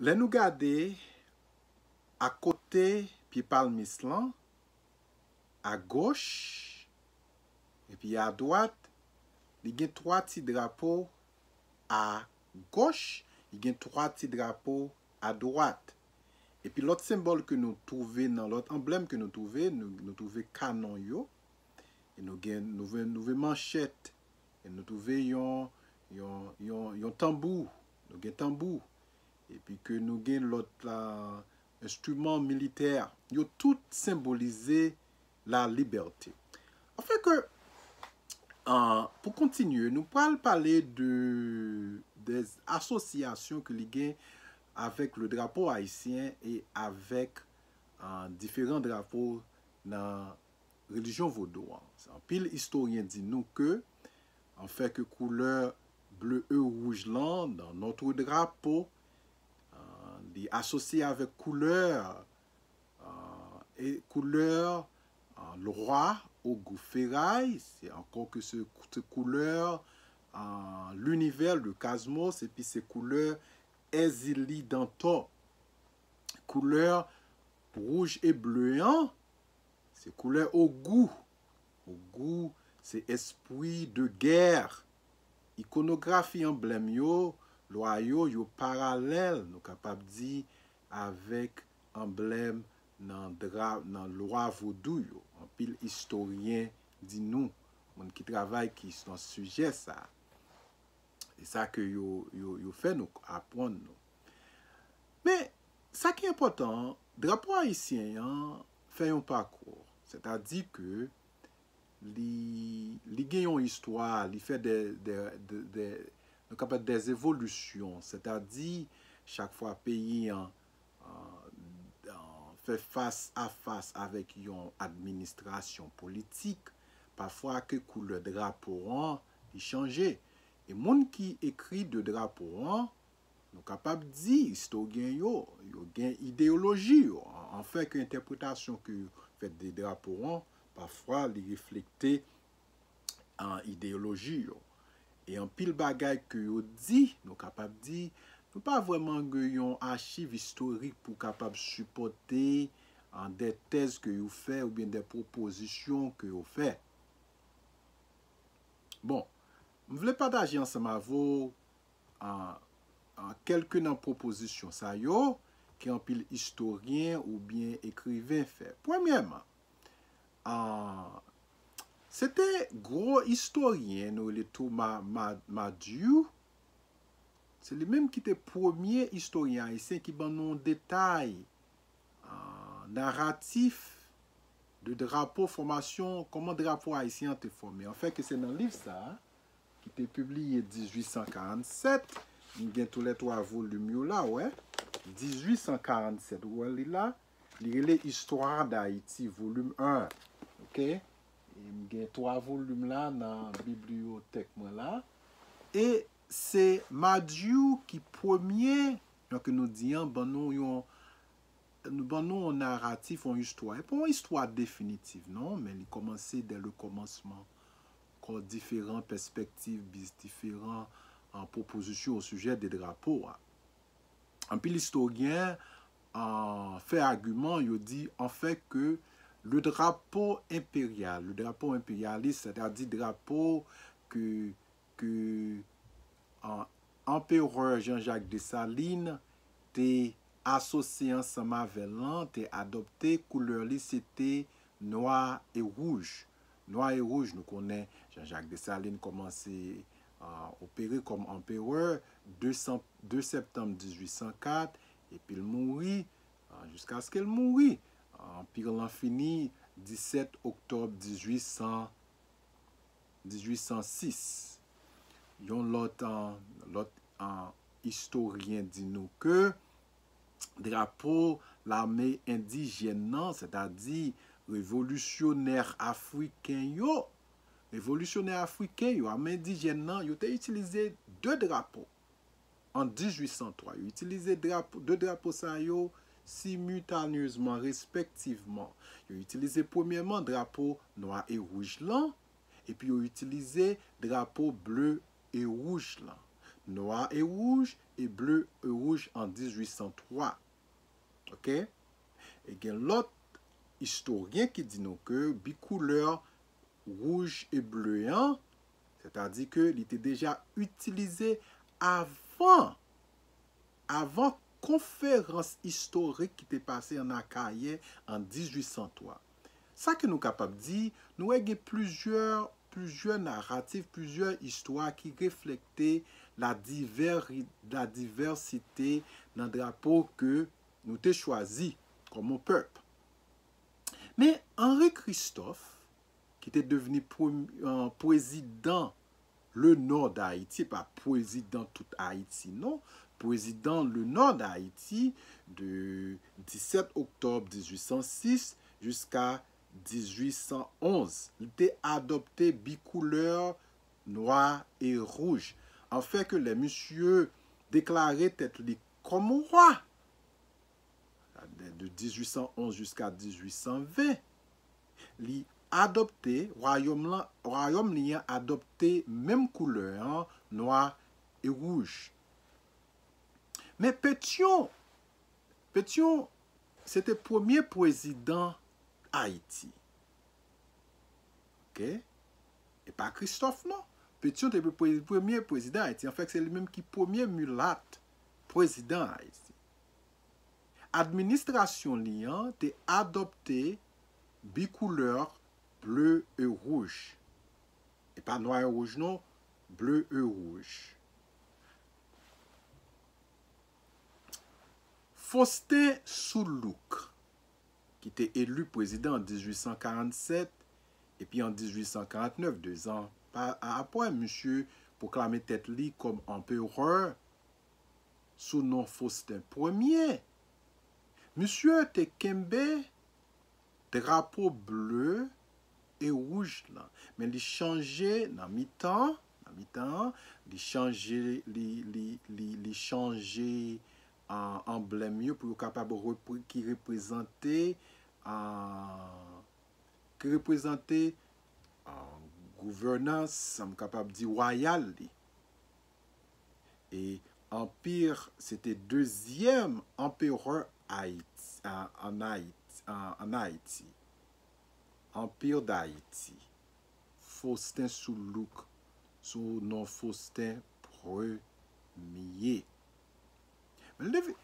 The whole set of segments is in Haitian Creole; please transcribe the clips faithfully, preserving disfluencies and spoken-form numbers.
Lè nou gade akote pye palmis lan, agoch, epi adwat, li gen twa ti drapo agoch, li gen twa ti drapo adwat. Epi lòt senbòl ke nou twouve nan, lòt anblèm ke nou twouve, nou, nou twouve kanon yo, e nou gen, nou ve, nou ve manchèt, e nou twouve yon, yon, yon, yon tanbou, nou gen tanbou, epi ke nou gen lòt la, enstriman militè, yo tout senbolize la libète. Anfen ke, euh, pou kontinye, nou pral pale de, de asosyasyon ke li gen avèk le drapo ayisyen e avèk, euh, diferan drapo nan relijyon vodou an. Anpil istoryen di nou ke, anfen ke koulè ble e wouj lan nan notre drapo, euh, li asosye avèk koulè, euh, e koulè, euh, lwa Ogou Feray, se ankò ke se, se koulè, euh, linivè, le cosmos, epi se koulè Èzili Dantò. Koulè wouj e ble an, se koulè Ogou. Ogou, se espri de gè. Ikonografi anblèm yo, lwa yo, yo paralèl, nou kapab di, avèk anblèm nan dra, nan lwa vodou yo. Anpil istoryen di nou, moun ki travay ki nan sijè sa. E sa ke yo, yo, yo fè nou aprann nou. Men, sa ki enpòtan an, drapo ayisyen an fè yon pakou. Sètadi ke li, li gen yon istwa, li fè de, de, de, de, nou kapab de evolisyon. Sètadi, chak fwa peyi an, euh, euh, fè fas a fas avèk yon administrasyon politik, pafwa ke koulè drapo an, li chanje. E moun ki ekri de drapo an, nou kapab di, istoryen yo, yo gen ideyoloji yo. An, anfen ke entèpretasyon ke yo fè de drapo an, pafwa li reflekte an ideyoloji yo. E anpil bagay ke yo di, nou kapab di, nou pa vrèman gen yon achiv istorik pou kapab sipòte an de tèz ke yo fè oubyen de pwopozisyon ke yo fè. Bon, m vle pataje ansanm avè w, an, an kèlke nan pwopozisyon sa yo ke anpil istoryen oubyen ekriven fè. Premyèman, an, se te gwo istoryen, nou rele Thomas Ma, Madiou. Se li menm ki te premye istoryen ayisyen ki ban nou detay, an, naratif de drapo, fòmasyon, kòman drapo ayisyen an te fòme. Anfen, ke se nan liv sa a, ki te pibliye dizuit san karannsèt, m gen tou lè twa volim yo la, wè. Dizuit san karannsèt, ou wè li la, li rele Histoire d'Haïti, volim en. Oke? E m gen twa volim la nan bibliyotèk mwen la. E se Madiou ki premye, jan ke nou di an, ban nou yon, nou ban nou yon naratif, yon istwa. E pa yon istwa definitif, non, men li kòmanse dè le kòmansman. Kò diferan pèspektiv, bis diferan, an, pwopozisyon o sijè de drapo a. Anpil istoryen, an, fè agiman, yo di, anfèt, ke le drapo enperyal, le drapo enperyalis, sètadi drapo ke, ke, an, Anperè Jean-Jacques Dessalines te asosye ansanm avè l lan, te adopte, koulè li se te nwa e wouj. Nwa e wouj, nou konnen Jean-Jacques Dessalines kòmanse, an, opere kòm anperè de san, de sèptanm dizuit san kat, epi l mouri, an, jiskaske l mouri. Anpir lan fini disèt oktòb dizuit san, dizuit san sis. Yon lòt, an, lòt, an, istoryen di nou ke drapo lame endijèn nan, sètadi revolisyonè afriken yo, revolisyonè afriken yo, ame endijèn nan, yo te itilize de drapo an dizuit san twa. Yo itilize drapo, de drapo sa yo similtanezman, respektivman. Yo itilize premyèman drapo nwa e wouj lan, epi yo itilize drapo ble e wouj lan. noir et rouge, et bleu et rouge en dix-huit cent trois. Ok? E gen lòt istoryen ki di nou ke bikoulè wouj e ble an, sètadi ke li te deja itilize avan, avan konferans istorik ki te pase an Akayè an dizuit san twa. Sa ke nou kapab di, nou wè gen plizyè, plizyè naratif, plizyè istwa ki reflekte la divèri-, la divèsite nan drapo ke nou te chwazi kòm yon pèp. Men Henri Christophe, ki te devni premye, euh, prezidan le Nord d'Haïti, pa prezidan tout Ayiti, non, prezidan le Nord d'Haïti de disèt oktòb dizuit san sis jiska dizuit san onz. Li te adopte bikoulè nwa e wouj. Anfè ke lè misye deklare tèt li kòm wa, de, de dizuit san onz jiska dizuit san ven, li adopte, wayòm lan, wayòm li an adopte menm koulè an, nwa e wouj. Men Petyon, Petyon, se te premye prezidan Ayiti. Ok? E pa Christophe, non. Petyon te pre-, premye prezidan Ayiti. Anfèt, se li menm ki premye milat prezidan Ayiti. Administrasyon li an te adopte bikoulè ble e wouj. E pa nwa e wouj, non. Ble e wouj. Faustin Soulouque, ki te eli prezidan an dizuit san karannsèt, epi an dizuit san karannèf, dezan pa, apre, misye pwoklame tèt li kòm anperè sou non Faustin premye. Misye te kenbe drapo ble e wouj lan. Men li chanje nan mitan, nan mitan an, li chanje, li, li, li, li chanje, ah, anblèm yo pou yo kapab repre-, ki reprezante, ah, ki reprezante, ah, gouvènans, m kapab di, wayal li. E Anpir, se te dezyèm anperè Ayiti, a, ann Ayiti, a, ann Ayiti. Anpir Dayiti. Faustin Soulouque, sou non Faustin premye. Men li te vi-,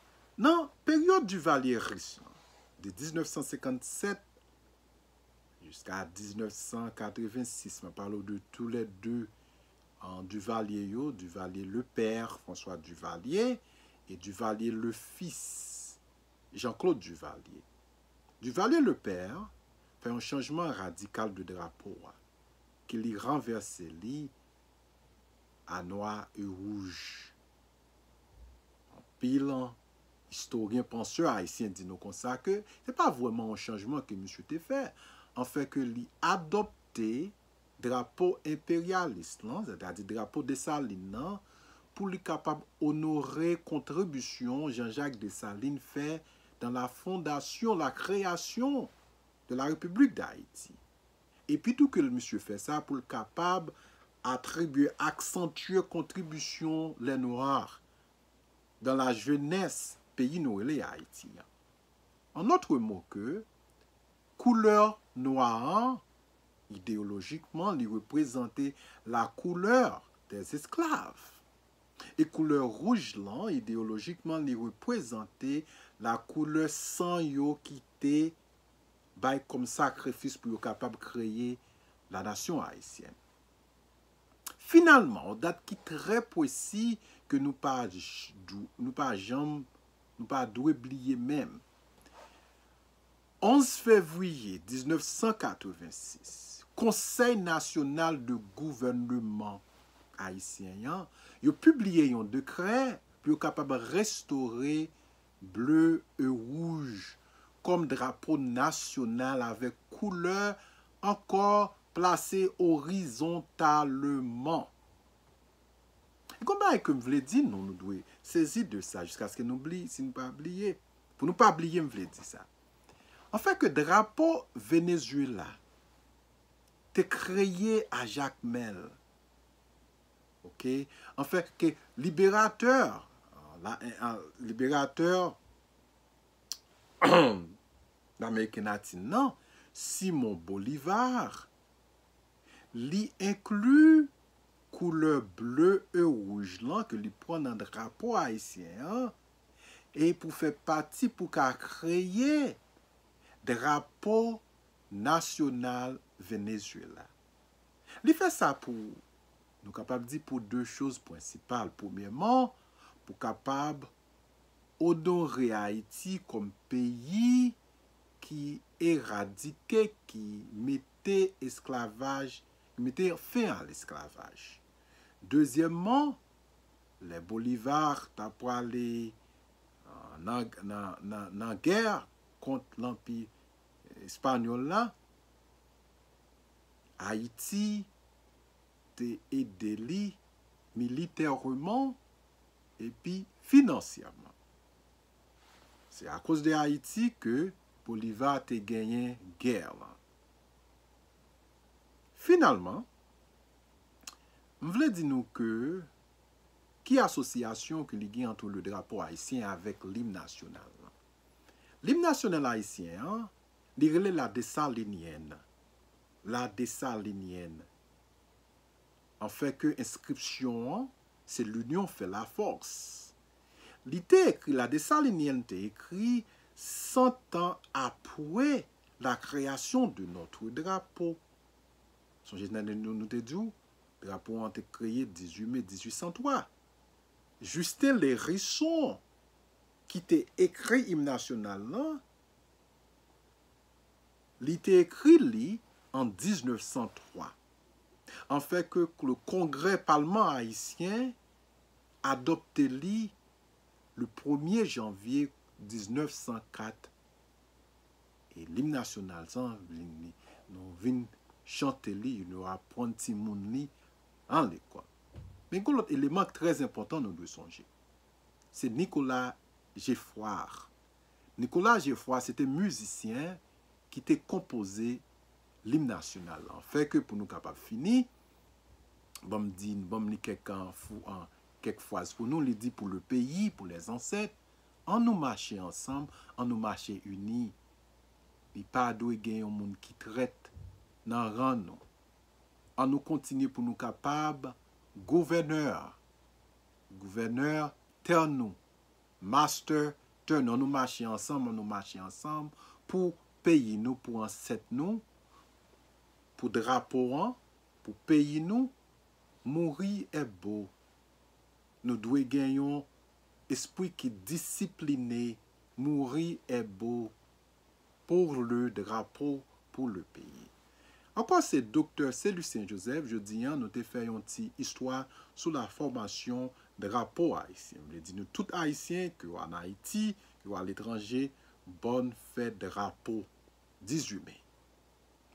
nan peryòd divalyeris lan, de diznèf san senkannsèt jiska diznèf san katrevensis, mwen pale w de toulède, an, Duvalier yo, Duvalier le père, François Duvalier, e Duvalier le fils, Jean-Claude Duvalier. Duvalier le père fè yon chanjman radikal de drapo a, ke li ranvèse li a nwa e wouj. Anpil istoryen, pansè ayisyen di nou konsa ke se pa vrèman yon chanjman ke misye te fè. Anfè ke li adopte drapo enperyalis lan, sètadi drapo Desalin nan, pou li kapab onore kontribisyon Jean-Jacques Dessalines fè dans la fondation, la création de la République d'Haïti. Epi tou ke misye fè sa pou l kapab atribye, aksantye kontribisyon lè nwa dans la jeunesse peyi nou rele Ayiti an. An dòt mo ke koulè nwa an, ideyolojikman, li reprezante la couleur des esclaves. E koulè wouj lan, ideyolojikman, li reprezante la couleur san yo ki te bay kòm sakrifis pou yo kapab kreye la nasyon ayisyèn. Finalman, yon dat ki trè presi ke nou pa j-, dou-, nou pa janm, nou pa dwe bliye menm. Onz fevriye diznèf san katrevensis, Konsèy Nasyonal de Gouvèneman ayisyen an, yo pibliye yon dekrè pou yo kapab restore ble e wouj kòm drapo nasyonal avèk koulè ankò plase orizontalman. E gon bagay ke m vle di nou, nou dwe sezi de sa jiskaske nou bliye, si nou pa bliye. Pou nou pa bliye, m vle di sa. Anfèt ke drapo Venezuela te kreye a Jakmèl Ok? Anfen, ke liberatè, la, liberatè Ameriken Latin nan, Simon Bolivar, li enkli koulè ble e wouj lan ke li pran nan drapo ayisyen an, e pou fè pati pou ka kreye drapo nasyonal Venezuela. Li fè sa pou, nou kapab di, pou de choz prensipal. Premyèman, pou kapab onore Ayiti kòm peyi ki eradike, ki mete esklavaj, ki mete fen a lesklavaj. Dezyèmman, lè Bolivar ta prale nan, nan, nan, nan gè kont Lanpi Espanyòl la, Ayiti te ede li militèman epi finansyèman. Se akoz de Ayiti ke Bolivar te genyen gè lan. Finalman, m vle di nou ke ki asosyasyon ke li gen ant le drapo ayisyen avèk lim nasyonal lan? Lim nasyonal ayisyen an, li rele La Dessalinienne. La Dessalinienne. Anfen ke enskripsyon an, se L'union fait la force. Li te ekri, La Dessalinienne te ekri san tan apre la création de notre drapeau. Sonje nou, nou, nou te di w, drapo an te kreye dizuit me dizuit san twa. Justin Lhérisson, ki te ekri im nasyonal lan, li te ekri li an diznèf san twa. Anfen ke le Kongrè Palman Ayisyen adopte li le premye janvye diznèf san kat. E lim nasyonal sa, vin, nou vin chante li, nou aprann timoun li an lekòl. Men gon lòt eleman trè enpòtan nou dwe sonje. Se Nicolas Geffrard. Nicolas Geffrard, se te mizisyen ki te konpoze lim nasyonal lan. Fè ke pou nou kapab fini, ban m di, ban m li kèk, an, fou, an, kèk fraz pou nou. Li di, pour le pays, pour les ancêtres, an nou mache ansanm, an nou mache ini. Li pa dwe gen yon moun ki trèt nan ran nou. An nou kontinye pou nou kapab gouvènè, gouvènè tè nou, master tè nou. An nou mache ansanm, an nou mache ansanm pou peyi nou, pou ansèt nou, pou drapo an, pou peyi nou. Mouri est beau. Nou dwe gen yon espri ki disipline. Mouri est beau, pour le drapeau, pour le pays. Ankò, se Doktè Célusien Joseph. Jodi an, nou te fè yon ti istwa sou la fòmasyon drapo ayisyen. M vle di nou tout Ayisyen, ke w ann Ayiti, ke w aletranje, bòn fèt drapo dizuit me.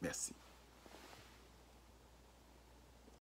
Mèsi.